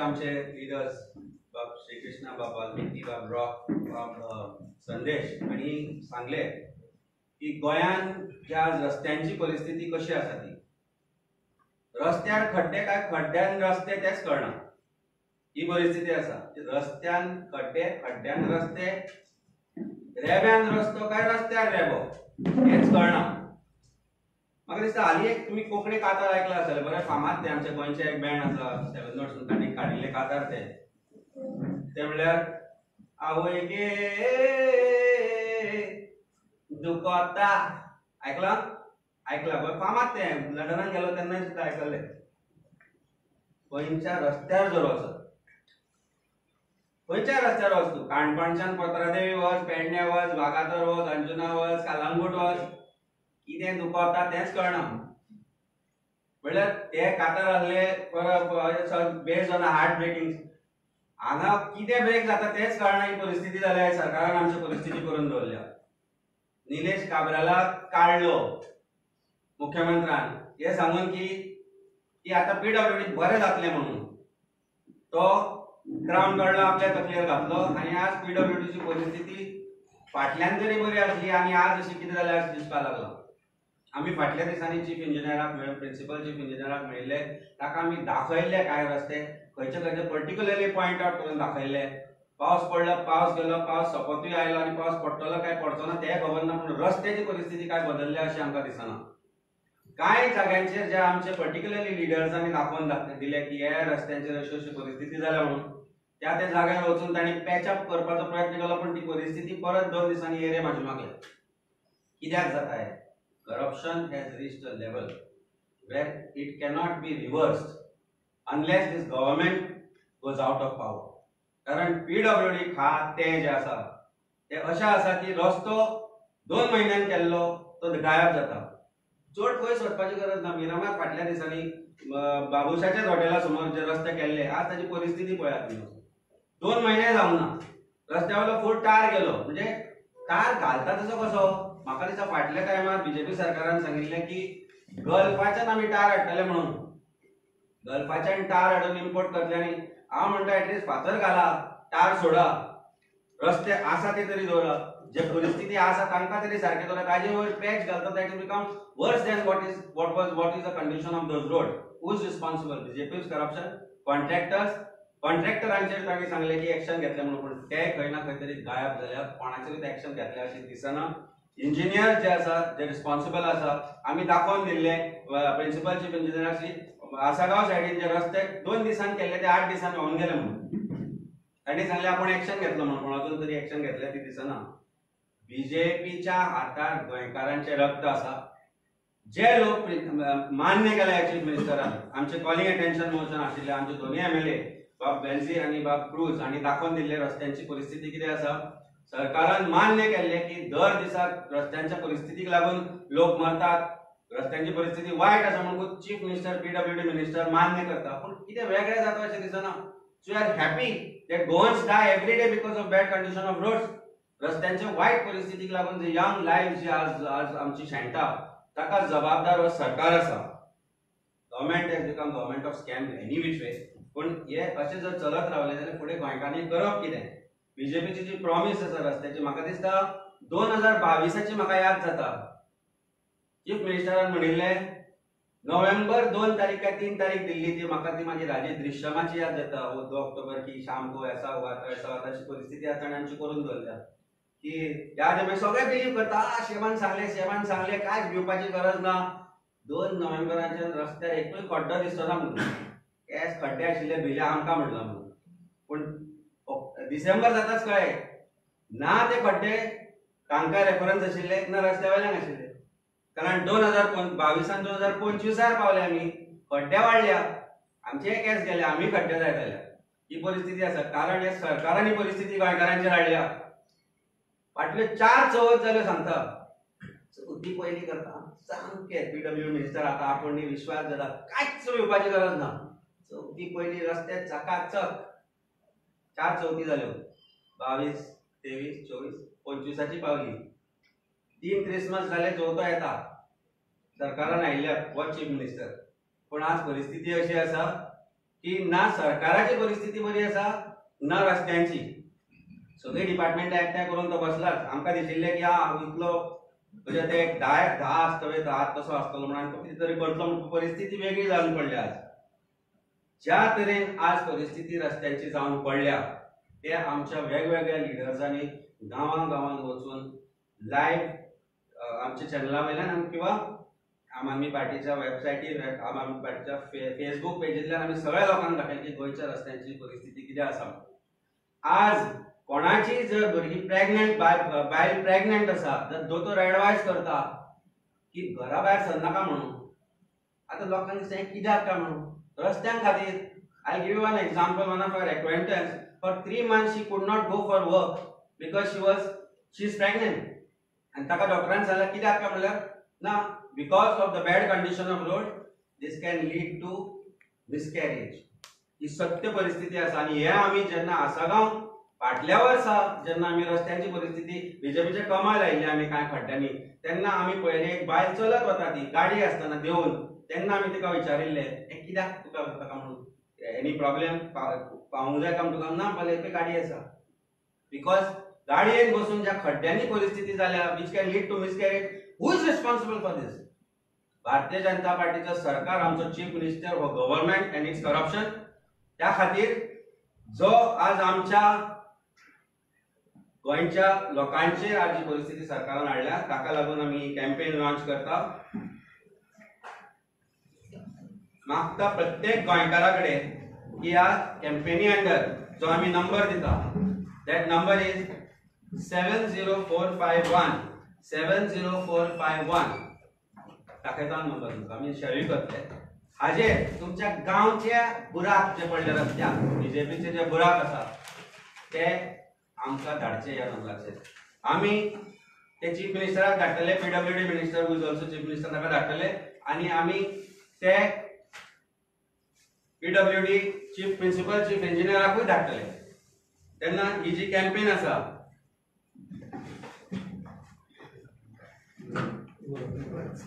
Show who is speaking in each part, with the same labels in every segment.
Speaker 1: आमचे लिडर्स बाब श्रीकृष्णा, बाब वाल्मिकी, बाब रॉक, बाब संदेश हांणी सांगलें की गोंयांत ज्या आज रस्त्यांची परिस्थिती कशी आसा ती, रस्त्यार खड्डे काय खड्ड्यान रस्ते तेच कळना ही परिस्थिती आसा. रस्त्यान खड्डे, खड्ड्यान रस्ते, रेब्यान रस्तो काय रस्त्यार रेबो हेच कळना. म्हाका दिसता हालीं एक तुमी कोंकणी कातार आयकला आसतलें, बरें फामाद तें आमच्या गोंयचें एक बँड आसा सेवन नोट्स, तांणी काडिल्लें कातार तें, तें म्हणल्यार आवय गे दुखता. आयकलां? आयकलां पळय, फामाद तें, लंडनाक गेलो तेन्ना सुद्दां आयकल्लें. खंयच्या रस्त्यार जर वचत, खंयच्या रस्त्यार वच तूं, काणकोणच्यान पत्रादेवी वच, पेडण्या वच, वागातोर वच, अंजुना वच, कालांगूट वच, कितें दुखता तेंच कळना. म्हणल्यार ते कातार आसले परत बेस्ड ऑन हार्ट ब्रेकिंग, हांगा कितें ब्रेक जाता तेंच कळना ही परिस्थिती जाल्या. सरकारान आमची परिस्थिती करून दवरल्या. निलेश काब्रालाक काडलो मुख्यमंत्र्यान हें सांगून की आतां पीडब्ल्यूडी बरें जातलें म्हणून, तो क्रावन काडलो आपल्या तकलेर घातलो आनी आज पीडब्ल्यूडीची परिस्थिती फाटल्यान तरी बरी आसली आनी आज अशी कितें जाल्या अशें दिसपाक लागलां. आमी फाटल्या दिसांनी चीफ इंजिनियराक मेळ्ळे, प्रिंसिपल चीफ इंजिनियराक मेळिल्ले, ताका आमी दाखयल्ले कांय रस्ते खंयचे खंयचे पर्टिक्युलरली पॉयंट आवट करून दाखयल्ले. पावस पडलो, पावस गेलो, पावस सोंपतूय आयलो आनी पावस पडटलो काय पडचो ना तें खबर ना, पूण रस्त्याची परिस्थिती काय बदलल्या अशें आमकां दिसना. कांय जाग्यांचेर जे आमचे पर्टिक्युलरली लिडर्सांनी दाखोवन दिले की ह्या रस्त्यांचेर अशी अशी परिस्थिती जाल्या म्हणून, त्या त्या जाग्यार वचून तांणी पॅचअप करपाचो प्रयत्न केलो, पूण ती परिस्थिती परत 2 दिसांनी एरे म्हाजे मागले. कित्याक जाता हें? Corruption has reached a level where it cannot be reversed unless this government goes out of power. कारण पीडब्ल्यूडी खातें जें आसा तें अशें आसा की रस्तो 2 म्हयन्यान केल्लो तो गायब जाता. चड पयस वचपाची गरज ना. मिरामार फाटल्या दिसांनी बाबुशाच्याच हॉटेला समोर जे रस्ते केल्ले, आज ताची परिस्थिती पळयात तुमी. 2 म्हयने जावंक ना रस्त्या वयलो फूल टार गेलो. म्हणजे टार घालता तसो कसो? म्हाका दिसता फाटल्या टायमार बीजेपी सरकारान सांगिल्लें की गल्फाच्यान आमी टार हाडटले म्हणून, गल्फाच्यान टार हाडून इम्पोर्ट करतले आनी हांव म्हणटा एटलिस्ट फातर घाला, टार सोडा, रस्ते आसा ते तरी दवरा, जे परिस्थिती आसा तांकां तरी सारकें दवरा. ताजे वयर पॅच घालता that is become worse than what is the condition of those road. Who is responsible? BJP's corruption, contractors. कॉन्ट्रॅक्टरांचेर तांणी सांगलें की एक्शन घेतलें म्हणून, पूण ते खंय ना खंय तरी गायब जाल्या, कोणाचेरूच एक्शन घेतलें अशें दिसना. इंजिनियर जे आसा जे रिस्पॉन्सिबल आसा, आमी दाखोवन दिल्ले प्रिंसिपल चीफ इंजिनियराक आसागांव सायडीन जे रस्ते 2 दिसान केल्ले ते 8 दिसान व्हांवन गेले म्हणून तांणी सांगलें आपूण एक्शन घेतलो म्हणून, पूण अजून तरी एक्शन घेतलें ती दिसना. बीजेपीच्या हातार गोंयकारांचें रक्त आसा. जे लोक मान्य केल्या चीफ मिनिस्टरान, आमचे कॉलिंग अटेन्शन मोशन आशिल्ले आमचे दोनूय एमएलए बाब बेन्झी आनी बाब क्रूज हांणी दाखोवन दिल्ले रस्त्यांची परिस्थिती कितें आसा. सरकारान मान्य केल्लें की दर दिसाक रस्त्यांच्या परिस्थितीक लागून लोक मरतात, रस्त्यांची परिस्थिती वायट आसा म्हणून चीफ मिनिस्टर पीडब्ल्यूडी मिनिस्टर मान्य करता, पूण कितें वेगळें जाता अशें दिसना. So you are happy that Goans die every day because of bad condition of roads. रस्त्यांच्या वायट परिस्थितीक लागून जे यंग लायफ जी आज आज आमची शेणटा ताका जबाबदार हो सरकार आसा. Government has become government of scam any which way. पूण हे अशें जर चलत रावलें जाल्यार फुडें गोंयकारांनी करप कितें? बीजेपीची जी प्रॉमीस आसा रस्त्याची, म्हाका दिसता 2022 म्हाका याद जाता चीफ मिनिस्टरान म्हणिल्लें नोव्हेंबर 2 तारीख काय 3 तारीख दिल्ली ती म्हाका ती मागीर हाजी दृश्यमाची याद जाता. वो 2 ऑक्टोबर की शाम को ऐसा हुआ था ऐसा हुआ, अशी परिस्थिती आतां ताणें आमची करून दवरल्या की ह्या मागीर सगळे बिलीव करता, शेमान सांगलें शेमान सांगलें, कांयच भिवपाची गरज ना. 2 नोव्हेंबराच्यान रस्त्यार एकूय खड्डो दिसचो ना म्हणून, केस खड्डे आशिल्ले भिले आमकां म्हणलां म्हणून, पूण डिसेंबर जाताच कळ्ळें ना ते खड्डे तांकां रेफरन्स आशिल्ले ना रस्त्या वयल्यान आशिल्ले. कारण 2022 2025 पावले आमी, खड्डे वाडल्या, आमचेय केस गेले, आमी खड्डे जायत जाल्या ही परिस्थिती आसा. कारण हे सरकारान ही परिस्थिती गोंयकारांचेर हाडल्या. फाटल्यो 4 चवथ जाल्यो सांगता, चवथी पयलीं करता सामकें पीडब्ल्यू मिनिस्टर आतां आपूण न्ही विश्वास जाता, कांयच भिवपाची गरज ना. चवथी पयलीं रस्ते चकाचक, 4 चवथी जाल्यो, 22, 23, 24, 25 पावली. 3 क्रिसमस जाले, चवथो येता, सरकारान आयिल्ल्या हो चीफ मिनिस्टर. पूण आज परिस्थिती अशी आसा की ना सरकाराची परिस्थिती बरी आसा ना रस्त्यांची. सगळीं डिपार्टमेंटां एकठांय करून तो बसलाच. आमकां दिशिल्लें की हा इतलो म्हणजे ते एक 10 10 आसतले, 10 तसो आसतलो म्हणून आनी कितें तरी करतलो म्हूण परिस्थिती वेगळी जावन पडल्या आज. ज्या तरेन आज परिस्थिती रस्त्यांची जावन पडल्या ते आमच्या वेगवेगळ्या लिडर्सांनी गांवां गांवांत वचून लायव्ह आमच्या चॅनला वयल्यान किंवा आम आदमी पार्टीच्या वेबसायटीर, आम आदमी पार्टीच्या फेसबूक पेजींतल्यान आमी सगळ्या लोकांक दाखयलें की गोंयच्या रस्त्यांची परिस्थिती कितें आसा. आज कोणाची जर भुरगीं प्रेग्नंट, बायल प्रेग्नंट आसा तर दोतोर एडवायज करता की घरा भायर सरनाका म्हणून. आतां लोकांक दिसता हें कित्याक काय म्हणून, रस्त्यां खातीर. I give you one example. One of our acquaintance, for 3 months she could not go for work because she is pregnant. आनी ताका डॉक्टरान सांगलें कित्याक काय म्हणल्यार ना, because of the bad condition of road this can lead to miscarriage. ही सत्य परिस्थिती आसा. आनी हें आमी जेन्ना आसागांव फाटल्या वर्सा जेन्ना आमी रस्त्यांची परिस्थिती बीजेपीचे कमाल आयिल्ली आमी कांय खड्ड्यांनी, तेन्ना आमी पळयलें एक बायल चलत वता ती गाडी आसतना देंवून, तेन्ना आमी तिका विचारिल्लें हें कित्याक तुका ताका म्हणून, एनी प्रॉब्लेम पावूंक जाय काय तुका, ना पळय एक गाडी आसा. Because गाडयेन बसून ज्या खड्ड्यांनी परिस्थिती जाल्या which can lead to miscarriage, who is responsible for this? Bharatiya Janata पार्टीचो सरकार, आमचो चीफ मिनिस्टर हो गव्हर्नमेंट एंड it's corruption. त्या खातीर जो आज आमच्या गोंयच्या लोकांचेर आज जी परिस्थिती सरकारान हाडल्या ताका लागून आमी कॅम्पेन लॉन्च करता. मागता प्रत्येक गोंयकारा कडेन की ह्या कॅम्पेनी अंडर जो आमी नंबर दिता that number is 70451 70451 दाखयता नंबर तुमकां आमी शेअरूय करतले. हाजेर तुमच्या गांवचे बुराक जे पडले रस्त्याक, बीजेपीचे जे बुराक आसा ते आमकां धाडचे ह्या नंबराचेर. आमी ते चीफ मिनिस्टराक धाडटले, PWD minister who is also chief minister ताका धाडटले, आनी आमी ते पीडब्ल्यूडी चीफ प्रिंसिपल चीफ इंजिनियराकूय धाडटले. तेन्ना ही जी कॅम्पेन आसा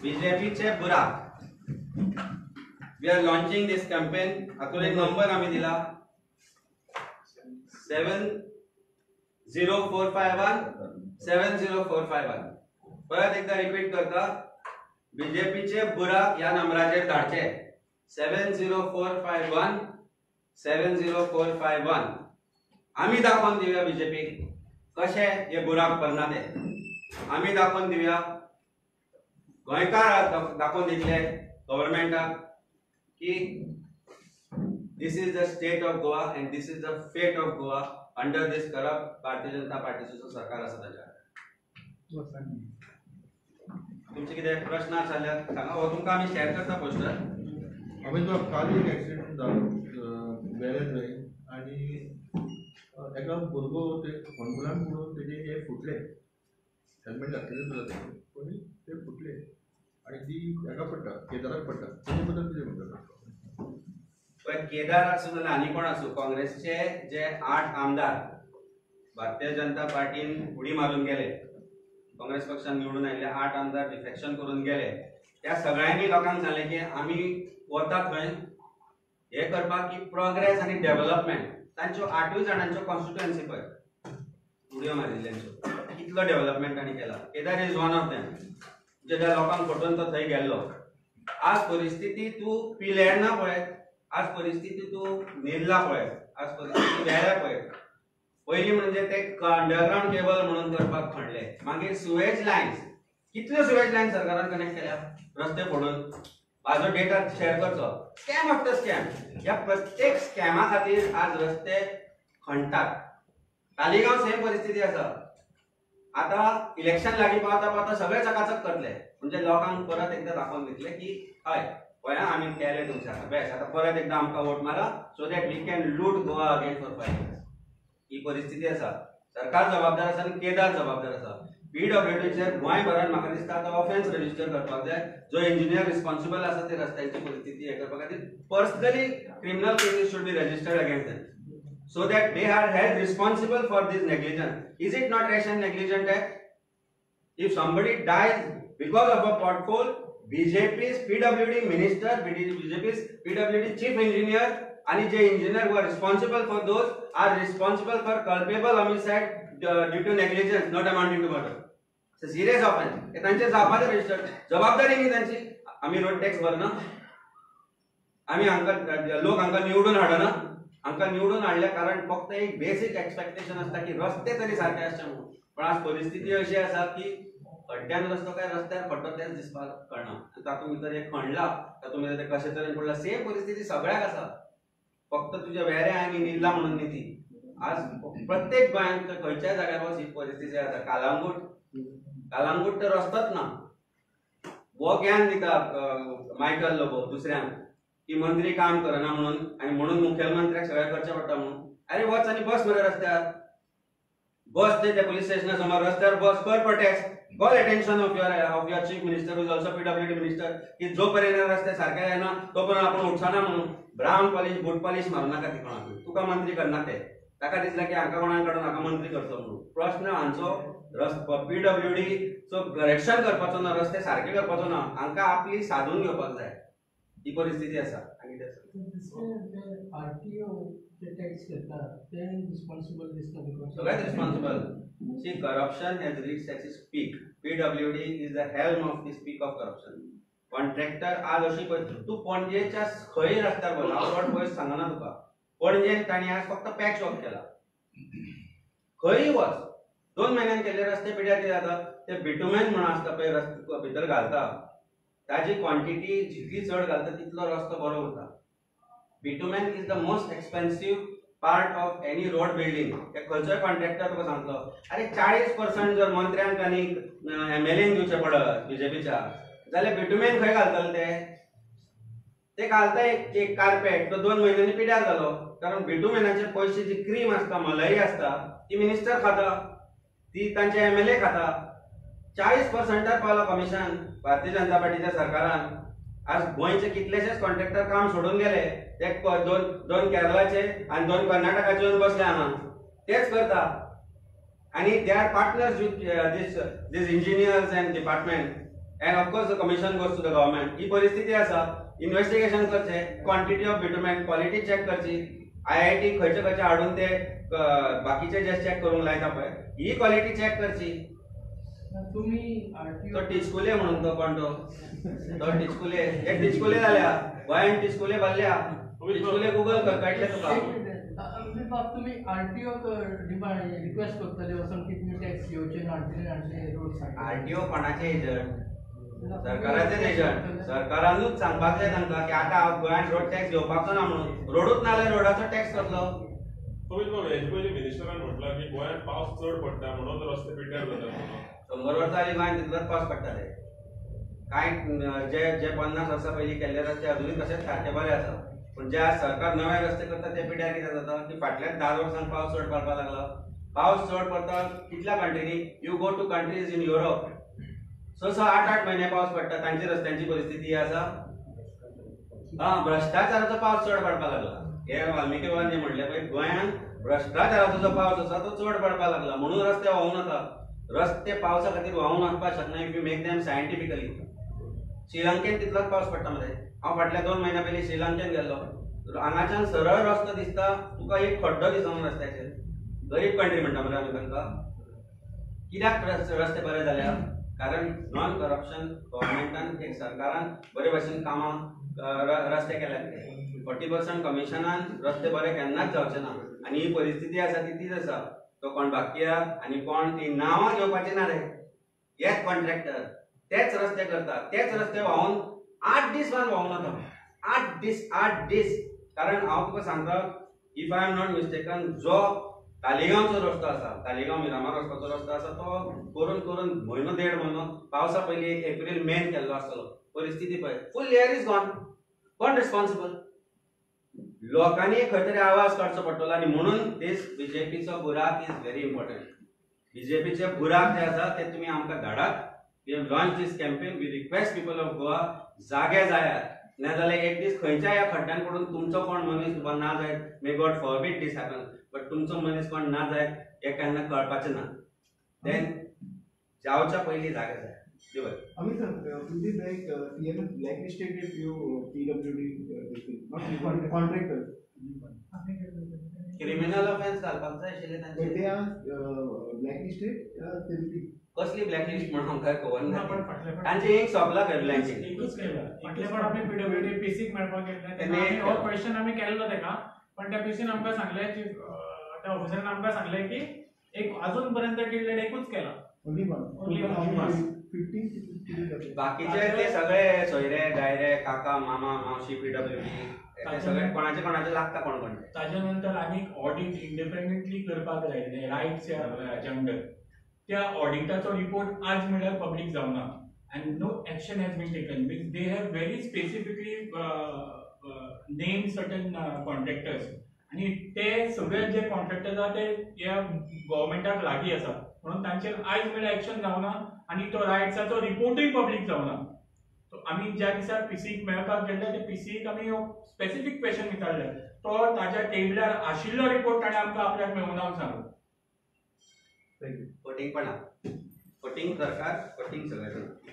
Speaker 1: बीजेपीचे बुराक, we are launching this campaign. हातूंत एक नंबर आमी दिला 70451 70451. परत एकदा रिपीट करता, बीजेपीचे बुराक ह्या नंबराचेर धाडचे 70451 70451. आमी दाखोवन दिवया बीजेपीक कशे हे बुराक पडना ते, आमी दाखोवन दिवया, गोंयकार दाखोवन दितले गव्हर्मेंटाक की this is the state of Goa and this is the fate of Goa under this corrupt Bharatiya Janata पार्टीचो सरकार आसा ताच्या. तुमचे कितें प्रश्न आसा जाल्यार सांगा, हो तुमकां आमी शेअर करता पोस्टर.
Speaker 2: अमित बाब, काल एक एक्सिडंट जालो वेरें थंय आनी एका भुरगो ते फोंडकुलान पडून तेजे हे फुटले, हेल्मेट घातलेलें सुद्दां तें, पूण ते फुटले आनी ती हेका पडटा, केदाराक पडटा. तेजे बद्दल कितें म्हणटा?
Speaker 1: पळय, केदार आसूं नाल्यार आनी कोण आसूं, काँग्रेसचे जे 8 आमदार भारतीय जनता पार्टीन उडी मारून गेले, काँग्रेस पक्षान निवडून आयिल्ले 8 आमदार डिफेक्शन करून गेले, त्या सगळ्यांनी लोकांक सांगलें की आमी वता थंय हें करपाक की प्रोग्रेस आनी डेव्हलपमेंट. तांच्यो 8 जाणांच्यो कॉन्स्टिट्युएन्सी पळय उडयो मारिल्ल्यांच्यो कितलो डेव्हलपमेंट तांणी केला. Kedar is one of them, म्हणजे त्या लोकांक फटोवन तो थंय गेल्लो. आज परिस्थिती तूं पिलेर्ना पळय, आज परिस्थिती तूं नेल्ला पळय, आज परिस्थिती वेऱ्या पळय. पयलीं म्हणजे ते अंडरग्रावंड केबल म्हणून करपाक खणले, मागीर सुवेज लायन्स, कितल्यो सुवेज लायन सरकारान कनेक्ट केल्या रस्ते फोडून. हाजो डेटा शेअर करचो. Scam after scam, ह्या प्रत्येक स्कॅमा खातीर आज रस्ते खणटात. तालिगांव सेम परिस्थिती आसा. आतां इलेक्शन लागीं पावता पावता सगळे चकाचक करतले, म्हणजे लोकांक परत एकदां दाखोवन दितले की हय पळया आमी केलें तुमच्या बेस्ट, आतां परत एकदां आमकां वोट मारा so that we can loot Goa again for 5 years. ही परिस्थिती आसा. सरकार जबाबदार आसा आनी केदार जबाबदार आसा. पीडब्ल्यूडीचेर गोंयभरान म्हाका दिसता आतां ऑफेन्स रजिस्टर करपाक जाय. जो इंजिनियर रिस्पॉन्सिबल आसा ते रस्त्यांची परिस्थिती हें करपा खातीर personally criminal cases should be registered against them so that they are held responsible for this negligence. Is it not rash and negligent act? If somebody dies because of a pothole, BJP's PWD minister, BJP's PWD chief engineer आनी जे engineer who are responsible for those are responsible for culpable homicide due to negligence not amounting to murder. Serious offence. हे तांचे जावपाचे registered जबाबदारी न्ही तांची. आमी road tax भरना, आमी हांकां लोक हांकां निवडून हाडना. हांकां निवडून हाडल्या कारण फक्त एक बेसीक एक्सपेक्टेशन आसता की रस्ते तरी सारके आसचे म्हणून. पण आज परिस्थिती अशी आसा की खड्ड्यान रस्तो काय रस्त्यार खड्डो तेच दिसपाक कळना. तातूंत भितर एक खणला, तातूंत भितर ते कशे तरेन पडला. सेम परिस्थिती सगळ्याक आसा, फक्त तुज्या वेऱ्या आनी निल्ला म्हणून न्ही ती. आज प्रत्येक गोंयांत खंयच्याय जाग्यार वच ही परिस्थिती आसा. कालांगूट, कालांगूट तर रस्तोच ना. हो ज्ञान दिता मायकल लोबो दुसऱ्यांक की मंत्री काम करना म्हणून आनी म्हणून मुखेलमंत्र्याक सगळें करचें पडटा म्हणून. अरे वच आनी बस मरे रस्त्यार, बस ते पुलीस स्टेशना समोर रस्त्यार बस, कर protest, call attention of your chief minister who is also PWD minister की जो पर्यंत रस्ते सारके जायना तो पर्यंत आपूण उठचो म्हणून. ब्रावन पॉलिश बूट पॉलिश मारूं नाका ती कोणाक, तुका मंत्री करना ते. ताका दिसलें की हांकां कोणाक काडून हाका मंत्री करचो म्हणून. प्रश्न हांचो पीडब्ल्यूडी चो करेक्शन करपाचो ना, रस्ते सारके करपाचो ना, हांकां आपली साधून घेवपाक जाय. ही परिस्थिती आसा. आनी सगळ्यात responsible. See, corruption has reached at its peak. PWD is the helm of this peak of corruption. Contractor आज अशी तूं पणजेच्या खंय रस्त्यार वच, हांव चड पयस सांगना तुका, पणजेन तांणी आज फक्त पॅच वर्क केला. खंय वच, 2 म्हयन्यान केल्ले रस्ते पिड्यार कितें जाता, ते बिटुमेन म्हणून आसता पळय रस्ते भितर घालता, ताजी क्वॉन्टिटी जितली चड घालता तितलो रस्तो बरो उरता. Bitumen is the most expensive part of any road building. ते खंयचोय कॉन्ट्रॅक्टर तुका सांगतलो, अरे 40% जर मंत्र्यांक आनी एमएलएन दिवचें पडत बीजेपीच्या जाल्यार बिटुमेन खंय घालतले ते? ते घालता एक कार्पेट, तो 2 म्हयन्यांनी पिड्यार जालो. कारण बिटुमेनाचे पयशे जी क्रीम आसता, मलाई आसता, ती मिनिस्टर खाता, ती तांचे एमएलए खाता. 40% पावला कमिशन भारतीय जनता पार्टीच्या सरकारान. आज गोंयचे कितलेशेच कॉन्ट्रॅक्टर काम सोडून गेले, ते दोन केरळाचे आनी 2 कर्नाटकाचे येवन बसले हांगा, तेच करता. आनी they are partners with this engineers and department, and of course the commission goes to the government. ही परिस्थिती आसा. इन्वेस्टिगेशन करचें, quantity of bitumen quality check करची, IIT खंयचे खंयचे हाडून ते बाकीचे जे चॅक करूंक लायता पळय, ही क्वॉलिटी चॅक करची. तो टिचकुले म्हणून तो कोण तो टिचकुले, हे टिचकुले जाल्या गोंयान, टिचकुले भरल्या. टिचकुले गुगल कर, कळटलें तुका.
Speaker 3: तुमी आरटीओ रिक्वेस्ट करतले वचून की तुमी टॅक्स घेवचे ना, रोड.
Speaker 1: आरटीओ कोणाचे एजंट? सरकाराचेच एजंट. सरकारानूच सांगपाक जाय तांकां की आतां हांव गोंयांत रोड टॅक्स घेवपाचो ना म्हणून. रोडूच ना जाल्यार रोडाचो टॅक्स कसलो?
Speaker 4: हेजे पयलीं मिनिस्टरान म्हटलां की गोंयांत पावस चड पडटा म्हणून रस्ते पिड्ड्यार जातात म्हणून.
Speaker 1: 100 वर्सां आली गोंयांत तितलोच पावस पडटा ते. कांय जे जे 50 वर्सां पयलीं केल्ले रस्ते अजुनूय तशेंच सारके बरे आसा. पूण जे आज सरकार नवे रस्ते करता ते पिड्ड्यार कितें जाता की फाटल्या 10 वर्सांक पावस चड पडपाक लागला. पावस चड पडटा कितल्या कंट्रीनी, you go to countries in Europe, 6 6 8 8 म्हयने पावस पडटा, तांची रस्त्यांची परिस्थिती आसा. हा, भ्रश्टाचाराचो पावस चड पडपाक लागला. हे वाल्मिकी बाबान जें म्हणलें पळय, गोंयांत भ्रश्टाचाराचो जो पावस आसा तो चड पडपाक लागला म्हणून रस्ते व्हांवून वता. रस्ते पावसा खातीर व्हांवून वचपाक शकना if you make them scientifically. श्रीलंकेन तितलोच पावस पडटा मरे. हांव फाटल्या 2 म्हयन्या पयलीं श्रीलंकेन गेल्लो, हांगाच्यान सरळ रस्तो दिसता, तुका एक खड्डो दिसना रस्त्याचेर. गरीब कंट्री म्हणटा मरे आमी तांकां. कित्याक रस्ते बरे जाल्या? कारण नॉन करप्शन गव्हर्मेंटान, एक सरकारान बरे भशेन कामां रस्ते केल्यात. ते 40% कमिशनान रस्ते बरे केन्नाच जावचे ना. आनी ही परिस्थिती आसा ती तीच आसा. तो कोण बाकिया आनी कोण ती नांवां घेवपाची ना रे, हेच कॉन्ट्रॅक्टर तेच रस्ते करतात, तेच रस्ते व्हांवून 8 दीस व्हांवून वता. 8 दीस, 8 दीस. कारण हांव तुका सांगता, if I am not mistaken, जो तालिगांवचो रस्तो आसा, तालिगांव मिरामार वचपाचो रस्तो आसा, तो करून करून म्हयनो 1.5 म्हयनो पावसा पयलीं एप्रील मेन केल्लो आसतलो. परिस्थिती पळय, फूल लेयर is gone. कोण रिस्पॉन्सिबल? लोकांनी खंय तरी आवाज काडचो पडटलो. आनी म्हणून दीस बीजेपीचो बुराक is very important. बीजेपीचे बुराक जे आसा ते तुमी आमकां धाडात. We have launch this campaign. We request people of Goa, जागे जायात, ना जाल्यार एक दीस खंयच्या ह्या खड्ड्यान पडून तुमचो कोण मनीस बाबा ना जायत, may God forbid this happen, but तुमचो मनीस कोण ना जायत हें केन्ना कळपाचें ना. देन जावच्या पयलीं जागे जाय.
Speaker 5: Amit sir, few days back CM has blacklisted a few PWD this thing, not contractors.
Speaker 1: Criminal offence घालपाक जाय आशिल्लें तांचेर.
Speaker 5: They are blacklisted.
Speaker 1: कसली ब्लॅकलिस्ट म्हणून आमकां खबर ना.
Speaker 6: पण फाटल्या फावट
Speaker 1: तांचे एक सोंपला खंय ब्लॅक.
Speaker 7: एकूच केला.
Speaker 6: फाटल्या फावट आमी पीडब्ल्यूडी पीसीक मेळपाक गेल्ले तेन्ना आमी हो क्वेश्चन आमी केल्लो तेका, पण त्या पीसीन आमकां सांगलें की त्या ऑफिसरान आमकां सांगलें की एक अजून पर्यंत टिल डेट एकूच केला.
Speaker 5: Only one.
Speaker 6: Only one.
Speaker 5: 15.
Speaker 1: बाकीचे ते सगळे सोयरे दायरे काका मामा मावशी पीडब्ल्यूडी ते सगळे कोणाचे कोणाचे लागता कोण कोण.
Speaker 7: ताच्या नंतर आनीक ऑडिट इंडिपेंडंटली करपाक लायिल्लें रायट्स ह्या अंडर. त्या ऑडिटाचो रिपोर्ट आज म्हणल्यार पब्लीक जावना and no action has been taken. Means they have very specifically name certain contractors आनी ते सगळे जे कॉन्ट्रॅक्टर्स आहा ते ह्या गव्हर्मेंटाक लागीं आसा म्हणून तांचेर आयज म्हणल्यार एक्शन जावना आनी तो रायट्साचो रिपोर्टूय पब्लीक जावना. सो आमी ज्या दिसा पीसीक मेळपाक गेल्ले ते पीसीक आमी स्पेसिफीक क्वेश्चन विचारले, तो ताच्या टेबलार आशिल्लो रिपोर्ट ताणें आमकां आपल्याक मेळूंक ना सांगलो.
Speaker 1: फटींगपणा, फटींग सरकार, फटींग सगळें.